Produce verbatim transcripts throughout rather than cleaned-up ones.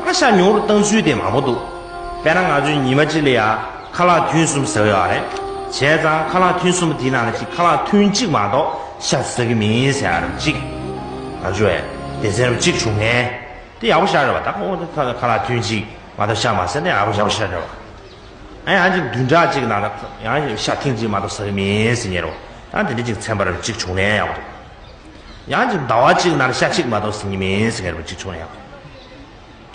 ད་ཤ་ཉུང་རུ་བཏང་ཚུལ་དེ་མང་པོ་འདུག་དཔེར་ན་ང་ཚོས་ཉི་མ་གཅིག་ལ་ཡ་ཁ་ལག་ཐུན་གསུམ་ཟ་གི་ཡོད་རེད། བྱས་ཙང་ཁ་ལག་ཐུན་གསུམ་དེའི་ནང་ལ་ཅིག་ཁ་ལག་ཐུན་གཅིག་མ་གཏོགས་ཤ་ཟ་གི་མིན་ཟེར་ཡ་རབས་གཅིག་ང་ཚོས་སྡེ་ཚན་རབས་གཅིག་བྱུང་ནས་དེ་ཡག་པོ་ཤར་རེད་བ། ད་ཁོང་ཁ་ལག་ཐུན་གཅིག་མ་གཏོགས་ཤ་མ་ཟ་ནས་ཡག་པོ་ཡག་པོ་ཤར་རེད་བ། ཨ་ཡང་ཅིག་བདུན་ཕྲག་གཅིག་ནང་ལ་ཡང་ཤ་ཐེངས་གཅིག་མ་གཏོགས་ཟ་གི་མིན་ཟེར་མཁན་རེད་བ། ད་དེ་འདྲ་ཅིག་ཚན་པ་རབས་གཅིག་བྱུང་ནས་ཡག་པོ་འདུག་ཡང་ཅིག་ཟླ་བ་གཅིག་ནང་ལ་ཤ་གཅིག་མ་གཏོགས་ཟ་གི་མིན་ཟེར་མཁན་རབས་གཅིག་བྱུང་ནས་ཡག་པོ་འདུག་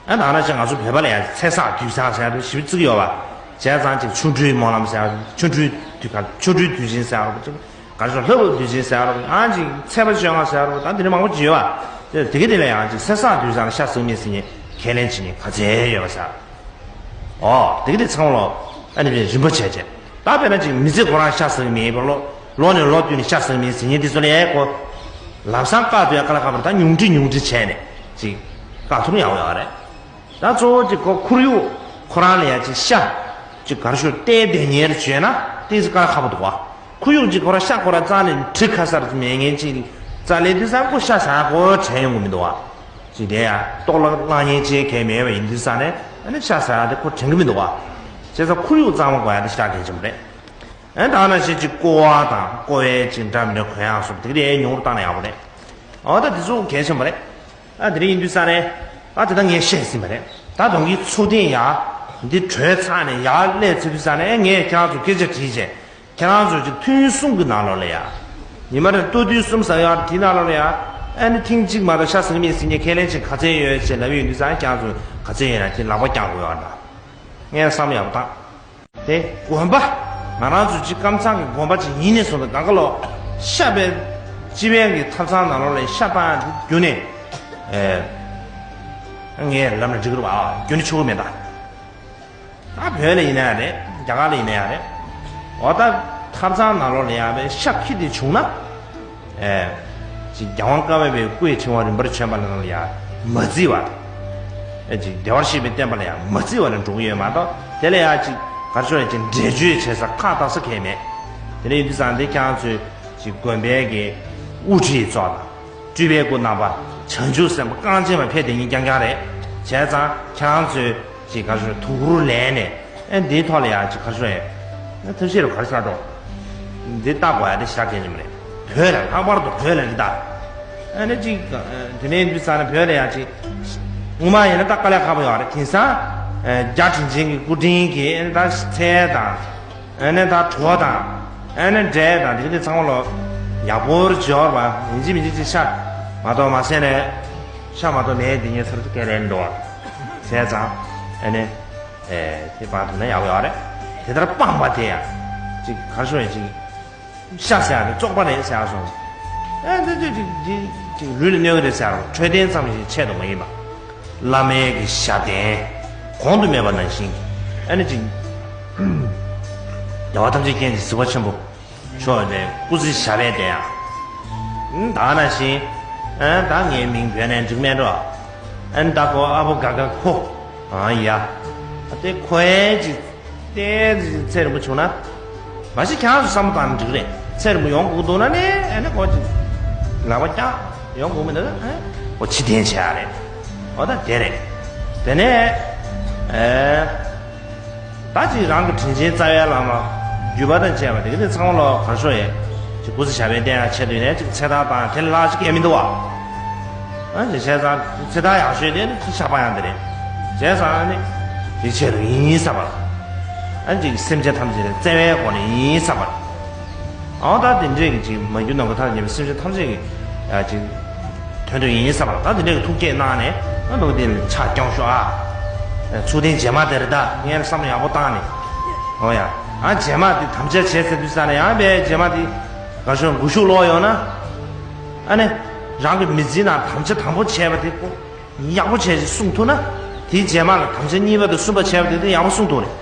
ཨ་ད་ང་ཚོ་བོད་པ་ལ་ཡང་ཚེས་བཟང་དུས་བཟང་ཟེར་ཡག་ཞིབ་བརྩི་གི་ཡོད་བ། བྱས་ཙང་ཅིག་ཆོ་འཕྲུལ་སྨོན་ལམ་ཟེར་ཡག་ཆོ་འཕྲུལ་དུས་ག་ཆོ་འཕྲུལ་དུས་ཆེན་ཟེར་ཡག་ཅིག་ག་རེ་ཟེར་ལྷ་བབས་དུས་ཆེན་ཟེར་ཡག་ཨང་ཅིག་ཚེས་པ་བཅོ་ལྔ་ཟེར་ཡག་ད་འདི་འདྲ་མང་པོ་ཅིག་ཡོད་བ། དེ་དེ་ག་དེ་ལ་ཡང་ཅིག་ཚེས་བཟང་དུས་བཟང་ལ་ཤ་ཟ་གི་མིན་ཟེར་མཁན་ཁས་ལེན་བྱེད་མཁན་ག་ཚད་ཡོད་བ་ཟེར། ཨོ། དེ་ག་དེ་ཚང་ལོ། ཨ་ནི་རིམ་པ་བྱས་བྱས། ད་དཔེར་ན་ཅིག་མི་ཚེ་ཁོ་རང་ཤ་ཟ་གི་མེད་པ་ལོ། ལོ་ནས་ལོ་བསྟུད་ནས་ཤ་ཟ་གི་མེད་ཟེར་མཁན་དེ་ཚོ་ལ་ཡ་ཁོ། ལམ་སང་བཀག་ཐུབ་ཡ་དཀའ་ལས་ཁག་པོ་རེད། ད་ཉུང་འཕྲི་ཉུང་འཕྲི་བྱས་ནས་ཅིག་བཀག་ཐུབ་ན་ཡག་པོ་ཡོད་རེད། ད་གཙོ་བོ་ཅིག་ཁོ་ཁོར་ཡུག་ཁོ་རང་ལ་ཡ་ཅིག་ཤ་ཅིག་ག་རེ་ཞུ་བལྟས་བསྡད་མཁན་རེ་བྱས་ན་ཏོག་ཙམ་དཀའ་ལས་ཁག་པོ་འདུག་བ། ཁོར་ཡུག་ཅིག་ཁོ་རང་ཤ་ཁོ་རང་རྩ་ནས་འབྲི་ཁ་གསར་མེད་མཁན་ཅིག་རྩ་ལས་དུས་ཙམ་ཁོ་ཤ་ཟ་ཁོ་དྲན་ཡོང་གི་མི་འདུག་བ། ཅིག་དེ་ཡང་ལྟོགས་ལ་གླང་ཉལ་བྱེད་མཁན་མེད་པ་ཡིན་དུས་ཙང་ནས་ཨ་ནི་ཤ་ཟ་ཡག་དེ་ཁོ་དྲན་གི་མི་འདུག་བ། བྱས་ཙང་ཁོར་ཡུག་གཙང་མ་དགོས་ཡག་དེ་ཞེ་དྲག་གལ་ཆེན་པོ་རེད། ཨ་ནི་ད་ནང་བཞིན་ཅིག་ཀོ་བ་དང་ཀོ་བའི་ཅིག་འདྲ་མི་འདྲ་གོན་ཡག་སོགས་དེ་ག་དེ་ཉུང་རུ་བཏང་ན་ཡག་པོ་རེད། འོ་ད་དེ་ཚོ་གལ་ཆེན་པོ་རེད། ཨ་དེ་རིང་ཡིན་དུས་ཙང་ནས་ཨ་དེ་ད་ངས་བཤད་ཟིན་པ་རེད། ད་གདོང་གི་ཚུལ་ལྡན་ཡག་འདི་གྲོལ་ཚར་ནས་ཡར་སླེབས་ཚར་དུས་ཙང་ནས་ངས་ཁྱེད་རང་ཚོ་སྐད་ཆ་དྲིས་བྱས། ཁྱེད་རང་ཚོས་ཀྱི་ཐུན་གསུམ་གྱི་ནང་ལོགས་ལ་ཡ། ཉི་མ་རེར་ལྟོ་ཐུན་གསུམ་ཟ་ཡག་དེའི་ནང་ལོགས་ལ་ཡ། ཨ་ནི་ཐེངས་གཅིག་མ་གཏོགས་ཤ་ཟ་གི་མེད་ཟེར་མཁན་ཁས་ལེན་བྱེད་མཁན་ག་ཚད་ཡོད་ཅེས་ལབ་ཡོང་དུས་ཙང་ཁྱེད་རང་ཚོས་ག་ཚད་ཡོད་ན་དེ་ལག་པ་བརྐྱང་དགོས་ཡོད་རེད། ངས་བསམ་ཡག་པོ་བཏང་། དེ་དགོན་པ། ང་རང་ཚོ་གཅིག་ཀམ་ཚང་གི་དགོན་པ་ཅིག་ཡིན་ནས་བཟུང་སྟེ་གང་ག་ལོ། ཤ་བའི་སྤྱི་པའི་གི་ཐབ་ཚང་ནང་ལོགས་ལ་ཤ་བཏང་ཡག་དེ་བརྒྱུད་ནས། ཨེ། ངས་ལབ་ན་འགྲིག་གི་རེད་པ། བརྒྱུད་ནས་ཆོག་གི་མེད་ད། ད་བོད་ལ་ཡིན་ན་ཡང་རེད། རྒྱ་གར་ལ་ཡིན་ན་ཡང་རེད། འོ་ད་ཐབ་ཚང་ནང་ལོགས་ལ་ཡང་བའི་ཤ་ཁྱི་དེ་བྱུང་ན། ཨེ། ཅིག་རྒྱལ་དབང་བཀའ་བརྒྱུད་པའི་སྐུའི་ཕྲེང་བ་རིམ་པར་བྱོན་པ་ལ་ཡང་མ་བརྩི་བ་དང་། ཨེ་ཅིག་བདེ་བར་གཤེགས་པའི་བསྟན་པ་ལ་ཡང་མ་བརྩི་བ་ལ་འགྲོ་གི་ཡོད་མ་གཏོགས་དེ་ལ་ཡང་ཅིག་ག་རེ་ཞུ་ཡ་ཅིག་འགྲེལ་བརྗོད་བྱེད་ས་ཁག་ལྟ་ས་གང་ཡང་མེད། དེ་ནས་ཡིན་དུས་ཙང་དེ་ཁྱེད་རང་ཚོས་ཅིག་དགོན་པའི་གི་དབུ་ཁྲིད་ཚོ་དང་། སྤྲུལ་པའི་སྐུ་རྣམ་པ། བྱང་ཆུབ་སེམས་དཔའ་རྐང་རྗེན་མ་ཕེབས་བསྡད་མཁན་རྐྱང་རྐྱང་རེད། བྱས་ཙང་ཁྱེད་རང་ཚོས་ཅིག་ག་རེ་ཞུ་དུག་རུ་ལེན་ནས་ཨེ་འདིའི་ཐོག་ལ་ཡང་ཅིག་ག་རེ་ཞུ་ཡ། ཨེ་ཐབས་ཤེས་རུ་ག་རེ་ཟེར་འགྲོ། འདི་ལྟ་དགོས་ཡ་དེ་ཞེ་དྲག་གལ་ཆེན་པོ་རེད། བོད་ལ་ལྷག་པར་དུ་བོད་ལ་འདི་ལྟ། ཨེ་ནི་ཅིག་དེ་ནས་འདི་ས་ནས་བོད་ལ་ཡང་ཅིག་སྔོན་མ་ཡིན་ན་ད་དཀའ་ལས་ཁག་པོ་ཡོད་རེད། དེང་སང་ཨེ་རྒྱ་དྲིན་ཅན་གྱི་སྐུ་དྲིན་གྱིས་ཨེ་ནི་ད་ཚལ་དང་། ཨ་ནི་ད་གྲོ་དང་། ཨ་ནི་འབྲས་དང་དེ་འདི་ཚང་མ་ལོ། ཡག་པོར་འབྱོར་བ་ཡིན་གཅིག་མིན་གཅིག་ཅིག་ཤ། མ་གཏོགས་མ་ཟས་ནས། ཤ་མ་གཏོགས་ནས་འདི་ངས་ཚར་གཅིག་སྐད་རན་འགྲོ་བ། བྱས་ཙང་། ཨ་ནི། ཨེ་དེ་པར་དུ་ན་ཡག་པོ་ཡོད་རེད། དེ་ལྟར་སྤངས་པ་དེ་ཡང་། ཅིག་གར་ཤོར་ཡང་ཅིག་ཤ་ཟེར་ཡག་དེ་བཙོག་པ་རེད་ཟེར་ཡག་སོང་། ཨ་འདི་ཅིག་ཅིག་ཅིག་ཅིག་ལུས་ལ་གནོད་གི་རེད་ཟེར་ཡག་འཕྲོད་བསྟེན་ཙམ་ཞིག་ཆེད་དུ་མ་ཡིན་པ། བླ་མའི་གི་ཞབས་བརྟན། གོང་དུ་སྨྲས་པ་ནང་བཞིན་གྱི། ཨ་ནི་ཅིག་བདེ་བ་ཐམས་ཅད་མཁྱེན་ཅིང་གཟིགས་པ་ཆེན་པོ། མཆོག་ནས་སྐུ་ཚེ་ཞབས་པད་བརྟན་ཡག་ད་ནང་བཞིན། ཨ་ད་ངའི་མིང་བོད་ནས་འགྲིག་མེད་འགྲོ། ཨ་ད་ཁོ་ཨ་བོ་དགའ་དགའ་ཁོ། ཨ་ཡ། ཨ་དེ་ཁོ་ཨེ་ཅིག་ཏེ་ཚེ་རིང་པོ་བྱུང་ན། མ་གཞི་ཁྱེད་རང་ཚོ་བསམ་བློ་བཏང་ན་འགྲིག་རེད། ཚེ་རིང་པོ་ཡོང་དགོས་འདུག་ན་ནི་ཨ་ནི་ཁོ་ཅིག་ལག་པ་བརྐྱངས་ཡོང་དགོས་མི་འདུག་ཨ་ཁོ་ཕྱིར་འཐེན་བྱེད་ཡག་རེད། འོ་ད་དེ་རེད། དེ་ནས་ཨེ། ད་ཅིག་རང་གི་དྲིན་ཅན་རྩ་བའི་བླ་མ། བརྒྱུད་པ་དང་བཅས་པ་དེ་ག་ནི་ཚང་མ་ལོ་གར་ཤོར་ཡས། ཅིག་སྐུ་ཚེ་ཞབས་པད་བརྟན་ཡག་ཆེད་དུ་ནས་ཅིག་ཚེ་ཐར་དང་དེ་ལ་ལྷག་ཅིག་གས་མི་འདུག་བ། ཨ་ཅིག་བྱས་ཙང་ཚེ་ཐར་ཡག་ཤོས་དེ་ནི་ཚེ་ཞག་པ་ཡང་དེ་རེད། བྱས་ཙང་ཨ་ནི། དེ་ཆེད་དུ་ཡིན་བསམ་པ། ཨ་ཅིག་སེམས་ཅན་ཐམས་ཅད་ལ་བརྩེ་བའི་སྒོ་ནས་ཡིན་བསམ་པ། ཨའོ་ད་དེ་འདྲས་ཀྱི་ཅིག་མ་གྱུར་ནམ་མཁའ་མཐར་ཕྱིན་པའི་སེམས་ཅན་ཐམས་ཅད་ཀྱི་ཡ་ཅིག་དོན་དུ་ཡིན་བསམ་པ་ལ་ད་དེ་འདྲས་ཀྱི་ཐུགས་བསྐྱེད་གནང་ནས་ཨ་ནུ་དེ་ལ་ཕྱག་སྐྱོང་ཤོག་ཨ། ཚུལ་ལྡན་རྗེས་མ་དེ་རེད་ད་ངས་བསམ་བློ་ཡག་པོ་བཏང་ནས། ཨོ་ཡ། ཨ་རྗེས་མ་དེ་དམ་བཅའ་བྱས་ཚར་དུས་ཙ་ནས་ཡང་བས་རྗེས་མ་དེ་ག་ཤོད་མགོ་གཞུག་ལོག་ཡོང་ན། ཨ་ནི། རང་གི་མི་ཚེའི་ནང་དམ་བཅའ་དང་པོ་བྱས་པ་དེ་ཁོ། ཡག་པོ་བྱས་ཅིག་གསུང་ཐུབ་ན། དེའི་རྗེས་མ་ལ་དམ་བཅའ་གཉིས་པ་དང་གསུམ་པ་བྱས་པ་དེ་དེ་ཡག་པོ་གསུང་ཐུབ་རེད།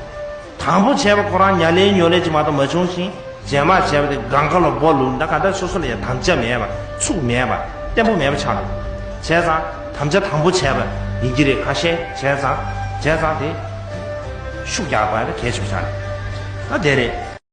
དང་པོ་བྱས་པ་ཁོ་རང་ཉ་ལེ་ཉོ་ལེ་ཅིག་མ་གཏོགས་མ་བྱུང་ཞིང་། རྗེས་མ་བྱས་པ་དེ་སྒང་ག་ལ་སྦོ་ལུག་འདྲ་ག་འདྲ་སོ་སོ་ལ་ཡང་དམ་བཅའ་མེད་པ་ཚུགས་མེད་པ་བརྟན་པོ་མེད་པ་ཆགས་འདུག་བྱས་ཙང་དམ་བཅའ་དང་པོ་བྱས་པ་ཡིན་གྱི་རེད་ཁ་ཤས་བྱས་ཙང་བྱས་ཙང་དེ་ཤུགས་རྒྱག་དགོས་ཡ་དེ་གལ་ཆེན་པོ་ཆགས་རེད། ད་དེ་རེད།